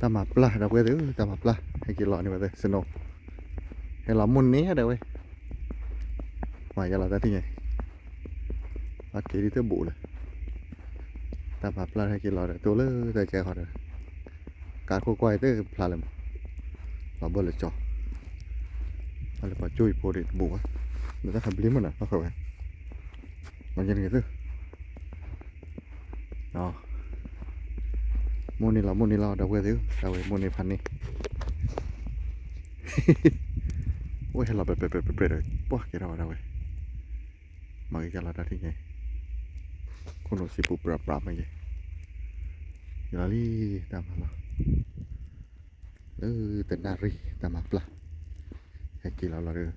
တၢ်မၤပျၢ် ဒီပုၢ်ဝဲၢ်သ့ၣ်ဧၢ, တၢ်မၤပျၢ် ဟဲက့ၤလီၤန့ၢ်ဝဲသ့ၣ် snow, ဟဲလီၤမိၢ်န့ၢ်ဒီးဝဲ, မၤယါလီၤတၢ်ထံၣ်ညါ, အက့ၤဒ်တဘိးလၢ တၢ်မၤပျၢ်ဟဲက့ၤလီၤဒီး တိၢ်လၢတၢ်ကဲဃီဒီး ကါခိၣ်ကွၢ်အံၤတဖျါလၢၤမး, လီၤဘၢၣ်လၢကၠီ, အလၢပှၤကၠိအံၤဖိဒံးတဘိးဘၣ်, လၢတၢ်ခးဘျ့မုၢ်နၤ ဘၣ်ဃးဝဲ, မၤယဲန့ၣ်သ့ၣ် မိၢ်န့ၢ်လီၤ မိၢ်န့ၢ်လီၤ ဒီပုၢ်ဝဲၢ်သ့ၣ်ဧၢ, တၢ်ဝဲမိၢ်န့ၢ်ဖးန့ၢ်, အိၣ်ဟဲလီၤပဲာ်ပဲာ်ပဲာ်ပဲာ်ပဲာ်ဒီး ပှၢ်ကဲထီၣ်ဝဲဒၣ်ဝဲ, မၤက့ၤကလီၤတၢ်ထံၣ်ညါ, ခိၣ်နူာ်စံပူၤပြးပြးမ့ၢ်ယဲ, ယလီၤလံ တၢ်မၤလီၤ လၢတနၣ်ရံၣ် တၢ်မၤပျၢ်, ဟဲက့ၤလီၤလီၤဒီး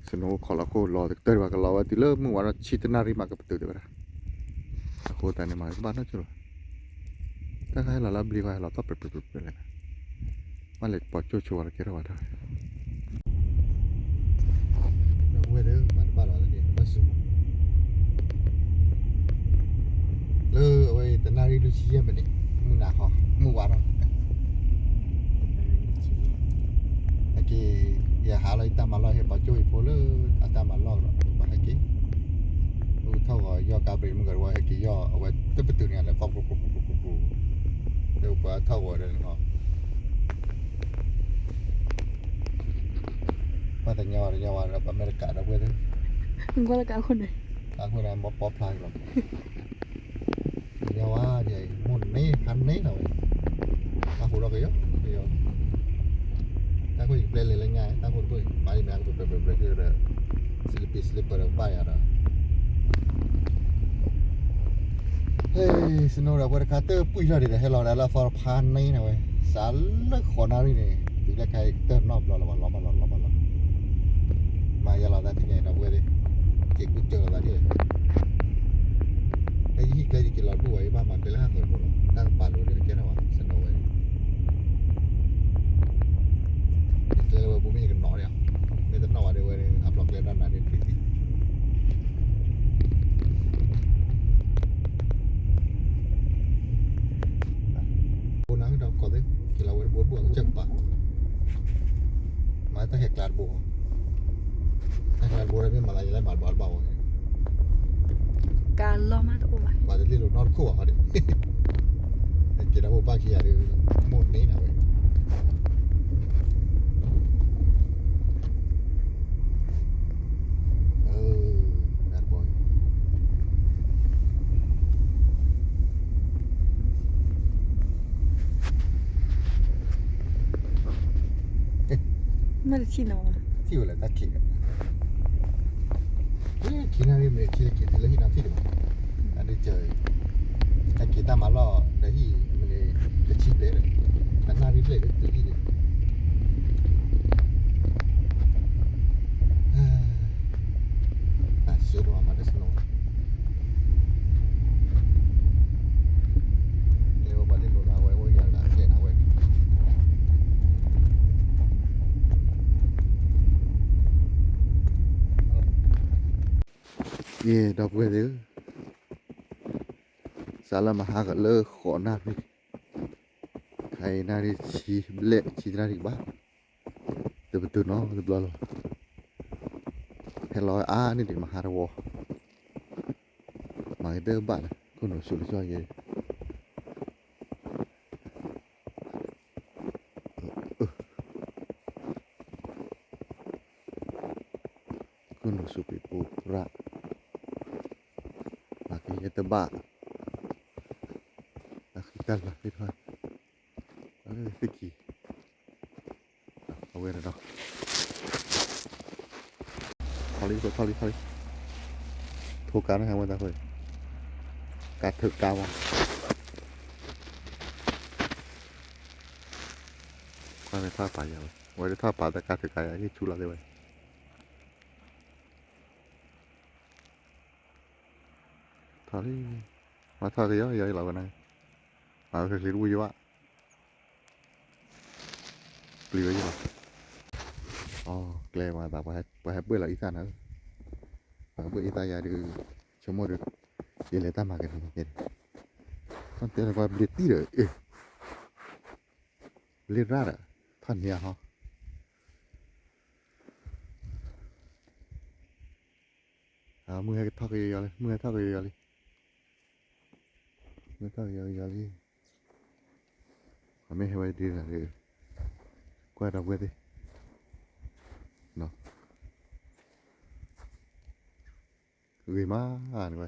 snow အိၣ်ခိးလီၤခိၣ်လီၤတကတၢၢ်ဒံးဘၣ် ကလီၤဝဲတုၤလၢမုၢ်ဝါထီၣ်ဆံတနၣ်ရံၣ်မးကပတုာ်ဒံးဝဲဒၣ်, အဃိသတးန့ၣ်မၤကဘၣ်နီၢ်ကၠိလီၤ, တၢ်ခါဟဲလီၤလၢအဘျ့ဃီဟဲလီၤသီၣ်ပြးပြးပြးလဲၣ်, ဘၣ်လဲၤပှၤကၠိဆိဝဲလၢကဲထီၣ်ဝဲဒၣ် ဒီပုၢ်ဝဲၢ်သ့ၣ်ဧၢ မၤတဘၣ်လီၤလၢန့ၣ် ဘၣ်စူၤမး လၢအဝဲတနၣ်ရံၣ်လွံၢ်ဆံယဲၢ်မံးနံး မုၢ်နၤခီ မုၢ်ဝါထီၣ် အက့ၤ ယဟးလီၤယတၢ်မၤလီၢ် ဟဲပှၤကၠိအံၤဖိလၢအတၢ်မၤလီၢ်ဒီး ပဘၣ်ဟဲက့ၤ အိၣ်ထီၣ်ဂီၤယီၢ်ကါဘြ့းမုၢ်ကရဝါ ဟဲက့ၤယီၢ် အဝဲတပတုာ်န့ၣ်လဲၤ ကီၢ်ပူၤပူၤပူၤပူၤပူၤ လၢပှၤထီၣ်ဂီၤဒီးန့ၣ်ဟီ ပှၤတညီဝဲတညီဝဲဒီး ပှၤအမဲရကၤဒီပုၢ်ဝဲၢ်သ့ၣ် ကွၢ်လၢကါခိၣ်န့ၣ် ကါခိၣ်န့ၣ် မ့ၢ်ပီဖျါကလီၤ တညီဝဲဒ်အံၤ မိၢ်န့ၢ်ဖးန့ၢ်လီၤဝဲ တၢ်ဟူးထီၣ်ကယီကယီ တၢ်ခိၣ်ယပျဲလဲၤလၢညါ တၢ်ခိၣ်တခိၣ် မၤယမဲာ်ကပျဲးပျဲးပျဲးကဒီး စလံးပံးစလံးပၢၢ်ဒီးကဘၣ်ယၤဒီး ဟဲ snow ဒီးပဝဲတခါတပှံၢ်ထီၣ်ဒံးဒီး ဟဲလီၤဝဲဒၣ်လၢအသီတဖးန့ၣ်နၤဝဲ စးလၢဃိးနၣ်ရံၣ်န့ၣ် တုၤလၢခါအံၤကတၢၢ်နီတဘျီလၢၤဘၣ် လီၤဘၣ်လီၤ လီၤဘၣ်လီၤ မၤယါလီၤတၢ်ထံၣ်ညါဒီပုၢ်ဝဲၢ်သ့ၣ် က့ၤကူစၢၤလီၤသးဒ်ဝဲ လၢယဟံၣ်ကျဲယက့ၤလီၤဒိၣ်ဝဲ ယဘၣ်မၤကျဲလၢဟးဃၢၤဖိလီၤ တၢ်ကပာ်လိၤဒီးကဲထီၣ်ဘၣ် snow ဝဲ ယကျဲလၢဝဲပူၤမ့ၢ်ယကနီၤန့ၣ် မ့ၢ်တနီၤဘၣ်ဒီးဝဲ အပျီၢ်ကျဲတၢ်နါဒ်ထံသံ ဘိနၤဒီးကီၢ်သ့ၣ် က့ၤလီၤဝဲတဘိတဘိအကစၢ်ကပၤ မၤတၢ်ဟဲကျါတဘိ တၢ်ဟဲကျါတဘိဒီးမ့ၢ်မၤသးယလဲၤမၤတဘၣ်တဘၣ်ဝဲ ကလီၤမးတအိၣ်ဘၣ် ပှၤတလ့ၣ်လိာ်နီတခိၣ်ဘၣ်ဟီဒံး က့ၤတၢ်ဖိဘၣ်ခံဂၤဒီး မိၢ်န့ၢ်နၤဝဲ မ့ၢ်တထံၣ်နီၤ ထံၣ်ဝဲလၢတၢ်ခံး ခံနၣ်ရံၣ်မ့ၢ်ထံၣ်လၢခံးတုၤလၢဟံၣ်နီၤထံၣ်ဒံးဘၣ် အဒိကၢ တၢ်က့ၤတၢ်မၤလီၢ်ဒီးဟံၣ်မ့ၢ်န့ၣ် တဆံဘျဲၣ်ဒီး တနၣ်ရံၣ်ဘျဲၣ်ဒီးတုၤဟံၣ်ဒီး တၢ်စိတမၤမၤတစနိ လၢပှၤလၢလိာ်နၤဝဲ အိၣ်ယၤလၢအကျဲနၤဝဲ ယဲ ဒီပုၢ်ဝဲၢ်သ့ၣ်ဧၢ, စးလၢမဟါကလၢဃိးနၣ်ရံၣ်, ခဲအံၤနၣ်ရံၣ်ဆံဘျဲၣ် ဆံတနၣ်ရံၣ်ကဘၣ်, တပတုာ်နီတဘျီလီၤ. ဟဲလီၤဝဲအါန့ၢ်ဒံးမဟါတဝီ, မၤကတၢၢ်ဘၣ်လၢ ခိၣ်နူာ်ဆူးတကီၢ်ယဲ ခိၣ်နူာ်ဆူးပံၤပူၤရၣ်, မၤကယဲၢ်တဘၣ်, တၢ်ဃံတၢ်လၤသ့ၣ်တဖၣ်, သ့ၣ်ခံ, အဝဲဒီး, ထီၣ်လံ ထီၣ်လံ ထီၣ်လံ, ထိကါန့ၣ်ဟဲဝဲတၢ်ဃိ, ကါထုးကါဝဲ, ကွၢ်မ့ၢ်ထီၣ်ပာ်ယၤဝဲ, ဝဲဒၣ်ထီၣ်ပာ်တၢ်ကါထုးကါယၤ ဟ့ၣ်ဆူၣ်လီၤသ့ဝဲ ထီၣ်လံ, မၤထီၣ်ကယီယီယလီၤဝဲန့ၣ်, မၤဝဲချ့ချ့တဝံၣ်ယဘၣ်, ပျံၤဝဲယလီၤ, အကျဲမၤသး ပှၤဟဲပှဲၢ်လီၤအံသၣ်နၤဧၢ, ဘၣ်အံသးယၤဒုး, ဆိကမိၣ်ဒီး, ယလဲၤတၢ်မၤကန့ၣ်, တဲလၢကွၢ်ဘျ့တံၢ်ဒီး, ဘျ့ရၣ်ဒီး, ထီၣ်န့ၢ်အဟီ, မုၢ်ဟဲကထီၣ်ကယီၤလံ, မုၢ်ဟဲထီၣ်ကယီၤလံ, မုၢ်ထီၣ်ကယီၤကယီၤလံ, အမ့ၢ်ဟဲဝဲဒ်န့ၣ်ဒီး, ကွၢ်ဒီပုၢ်ဝဲၢ်သ့ၣ်, ဂ့ၤမးန့ၣ်ဝဲ,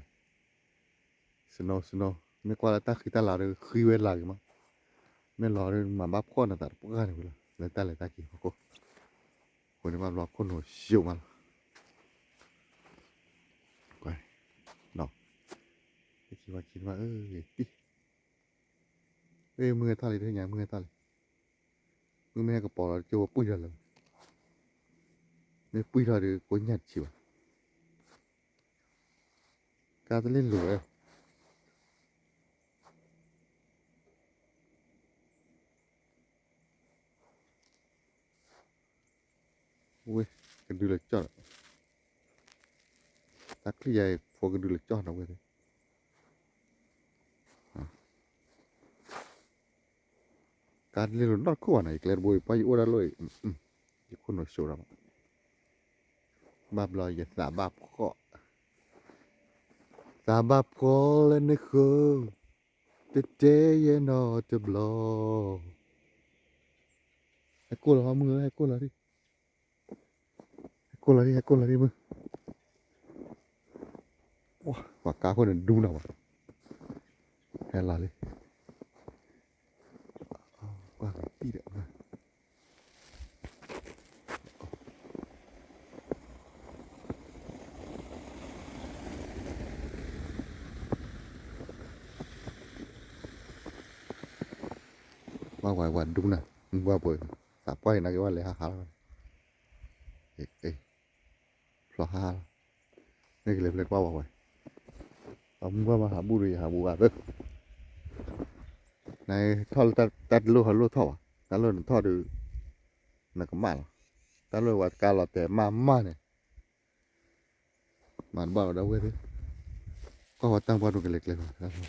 snow snow, မ့ၢ်ကွၢ်လၢတၢ်ဃံတၢ်လၤဒီးဃံဝဲလၢဂ့ၤမး, မ့ၢ်လီၤဒီးမၤဘၣ်ဖှီၣ်နသးတပှၢ်န့ၣ်ဝဲလီၤ, လၢတၢ်လဲၤတၢ်က့ၤဖီခိၣ်, အဃိန့ၣ်ဘၣ်ဘျီခိၣ်နူာ်ယိာ်မးလီၤ, ကွၢ်, တခံဝဲခံမးအၢဂ့ၤတံၢ်, မုၢ်ဟဲထီၣ်လံတညါ မုၢ်ဟဲထီၣ်လံ, မုၢ်မ့ၢ်ဟဲကပီၤလီၤ ကၠိဝဲပှံၢ်ထီၣ်လၢၤ, မ့ၢ်ပှံၢ်ထီၣ်ဒီးကိးညၣ်တဆံးဘၣ်, ကါတလ့ၢ်လိၤဝဲ ဝ့ၢ်, ကဒုလၢကၠီၣ်ဒီး, တၢ်ချံၣ်ယၤအံၤ ဖိကဒုလၢကၠီၣ်ဒီးဝဲသ့ၣ်, ကါတလ့ၢ်လိၤနီတခိၣ်ဘၣ်နီၤ ယကျဲတဘိအံၤ ပှၤယအိၣ်ဒၣ်လိၣ်အံၤ, ယခိၣ်နူာ်စိးဒီးဘၣ်, ဘၣ်ဘျီယသးဘၣ်ဖှီၣ်, သးဘၣ်ဖှီၣ်လၢနဃၢၤ, တတဲယဲနီတဘျီ ဟဲကိၢ်လီၤဟီမုၢ်ဧၢ ဟဲကိၢ်လီၤဒံး, ဟဲကိၢ်လီၤဒံး ဟဲကိၢ်လီၤဒံးမုၢ်, ပှၤကါခိၣ်န့ၣ်ဒူနၤဘၣ်, ဟဲလီၤလံ, ကွၢ်ကတံၢ်ဒီး ဘၣ်ဝဲပှၤဒူနၤ, မုၢ်ဘၣ်ပှဲၤ, သးပှၢ်အံၤနာ်က့ၤဘၣ်လဲၤဟးဟးလီၤ, ဖျီဟးဟးလီၤ, မ့ၢ်ကလဲၤဖျဲးကွၢ်ဝဲပှဲၤ, ပှၤမုၢ်ဘၣ်မၤဟးဘူၣ်ဒီးယဟးဘူၣ်ဘၣ်သၢ, နထီၣ်လၢတၢ်တလိၣ်ဟီလိၣ်ထီၣ်ဘၣ်, တၢ်လိၣ်နထီၣ်ဒီး နကမၣ်လီၤ, တၢ်လိၣ်ဝဲတကါလီၤတဲာ်မးမးန့ၣ် မၤတဘၣ်လီၤဒီပုၢ်ဝဲၢ်သ့ၣ်, ကွၢ်ဝဲတၢ်ပှၢ်ဒိၣ်ကလဲၤကျဲလီၤ,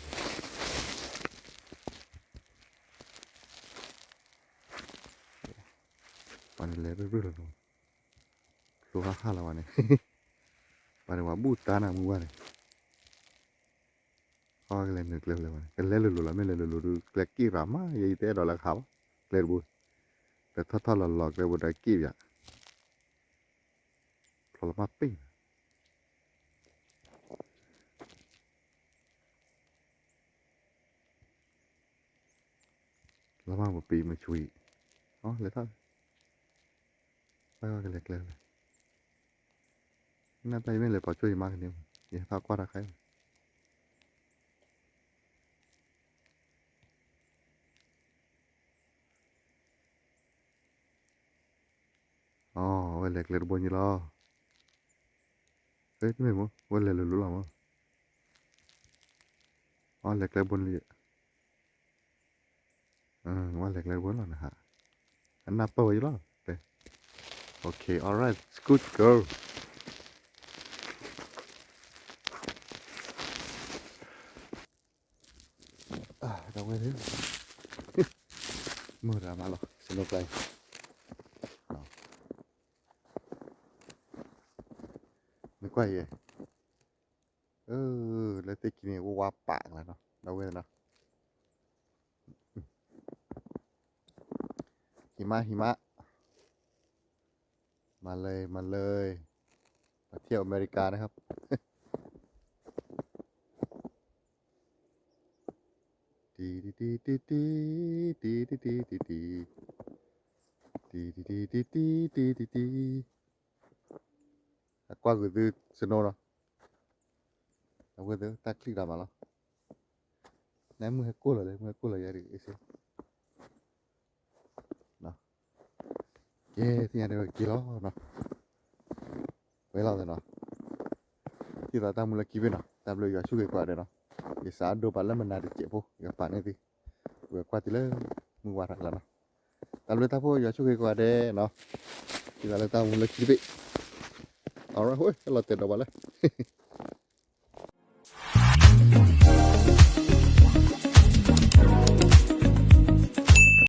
ပှၤန့ၣ်လဲၤရ့ရ့လီၤ, ဖျိဟးဟးလီၤဝဲန့ၣ်, ပှၤန့ၣ်ပှၤဘူၣ်တၢ်နၤမုၢ်ဝဲန့ၣ်, အီကလဲၤနုာ်ကျဲလၢဝဲန့ၣ် ကလဲၤလိၤလိၤလီၤ, မ့ၢ်လဲၤလိၤလိၤဒုး ကျဲက့ၣ်ရၤမး ယဲယတဲအဲၣ်ဒိးလၢခးဘၣ်, ကျဲတဘိ, လဲၤထီၣ်ထီၣ်လီၤလီၤကျဲဘိဒီးက့ၣ်ပၠး ဖျိလီၤမးပ့ၢ် လီၤမးပပံးမဆှံ, အလဲၤထီၣ်, ဘၣ်ကလဲၤကျဲလဲၣ်, နတၢ်အံၤမ့ၢ်လဲၤပိာ်ဆိယမါကန့ၣ်, ယဟဲထီၣ်ကွၢ်တၢ်ခါအံၤ, အဝဲလဲၤကျဲတဘိညါလီၤ, မ့ၢ်မ့ၢ် ဝဲလဲၤလိၤလိၤလီၤမး, အလဲၤကျဲတဘိန့ၣ် ဝဲလဲၤကျဲတဘိလီၤနဟး, အနၢ်ပၢၢ်ဝဲယလီၤ, okay, alright, good girl, ဒီးဝဲ, မုၢ်ရၤမးလီၤ စနိကျါအံၤ, မ့ၢ်ကွၢ်ယဲ, လၢသ့ၣ်ခံန့ၣ် ဝါပာ်ကလါနီၤ ဒီးဝဲနီၤ, ဟံးမး ဟံးမး, มาเลย มาเลย มาเที่ยวอเมริกานะครับ, တီတီတီတီတီ တီတီတီတီတီ တီတီတီတီတီ တီတီတီတီတီ အကွၢ်ဂုာ်သု snow နီၤ, အဝဲသ့ၣ်တၢ်ချံၣ်တၢ်မးလီၤ, နမုၢ်ဟဲကိၢ်လီၤလဲၣ် မုၢ်ဟဲကိၢ်လီၤယၤဒ်အံၤစ့ၢ် ကဲ သ့ၣ်ညါတဲဝဲက့ၤလီၤနီၤ, ဝဲလီၤနီၤ, ထံၣ်သးတၢ်မူလၢခံဘ့ၣ်နီၤ, တၢ်ဘျုးယွၤဆိၣ်ဂ့ၤကိးဂၤဒဲးနီၤ, ယစးဒိးပာ်လၢမနၤတစဲးဖိ ယကပာ်န့ၢ်သု, ဝဲကွၢ်တုၤလၢ မုၢ်ဝါထီၣ်လီၤနီၤ, တၢ်ဘျုးတၢ်ဖှိၣ်ယွၤဆိၣ်ဂ့ၤကိးဂၤဒဲးနီၤ, ထံၣ်သးလၢတၢ်မူလၢခံတဘ့ၣ် Alright, ဟဲလီၤတဲာ်ဒီးဘၣ်လဲၣ်.